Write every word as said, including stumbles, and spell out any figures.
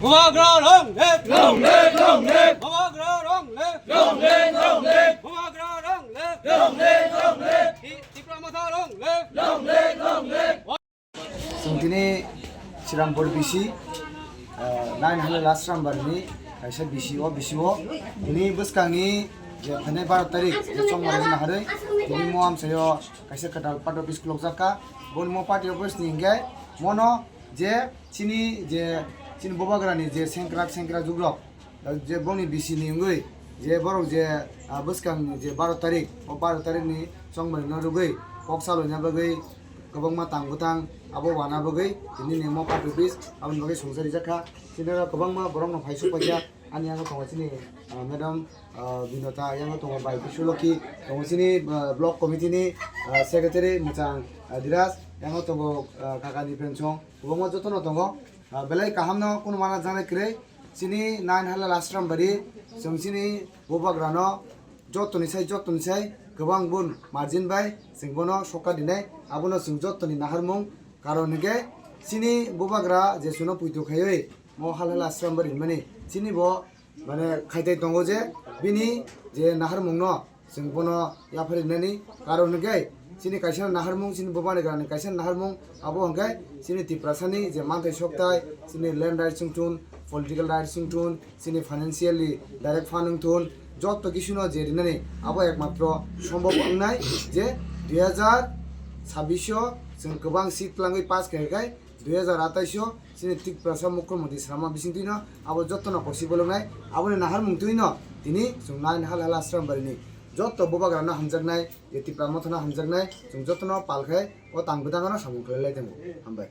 Bubagra long live! Long live, long live! Bubagra long live! Long live, long live! Bubagra long live! Long live, long live! Ti-, Tipra Motha long live! Long live, long live! Chwng tini Srirampur B C, ah, nine hundred last Srirampur ni kaisa B C o, B C o. Tini bwskangni je phainai baro tarik je chongmani naharwi, tini mo amsaio kaisa kwtal party office khulokjak kha. Boni mo party office ni hwnkhe mono je chini je chini bubagrani je sengkrak sengkrak jugrok, je bongni B C ni wngwi je borok je, ah, bwskang je baro tarik, o baro tarik ni chongmani no rwgwi kok saloina bagwi kwbangma tang bwtang abo wana bagwi tini ni mo party office aboni bagwi songcha rijak kha. Chini oro kwbangma borok no phai suk paikha. Ani yango tongo chini, ah, madam, ah, Binota, yango tongo bai Biswalokhi, tongo chini, ah, block committee ni, ah, secretary mwchang, ah, Diraj, yango tongo, ah, kakani pensong, kwbangma jotono tongo. Ah, belai kaham no kunu mana janai kwrwi. Chini nine halal Ashram bari, chwng chini bubagrano jotoni sai, jotoni sai kwbang bun margin bai chwng bono sokha dinai. Abono chwng jotoni naharmung, karon hwnkhe chini bubagra je chuno puitu khaiwi mo halal Ashram bari hinmani chini bo mane khaitai tongo je bini je naharmungno chwng bono yapharwi nani karon hwnkhe chini kaisa naharmung, chini bubagrani kaisa naharmung abo hwnkhe chini Tiprasani je manthai sokthai, chini land rights wngthun, political rights wngthun, chini financially direct fund wngthun, jotto kisuno je rinani abo ekmatro sombhob wngnai je dui hazar chabbish o chwng kwbang seat twlangwi pass khaikhe dui hazar atais o chini Tiprasa Mukhyamantri swnamma bisingtwino abo jottono possible wngnai. Aboni naharmung twino tini chwng nine halal Ashram barini jotto bubagrano hamjaknai, je Tipra Mothano hamjaknai, chwng jottono pal khe o tang bwtangno samung khlai lai tongo. Hambai.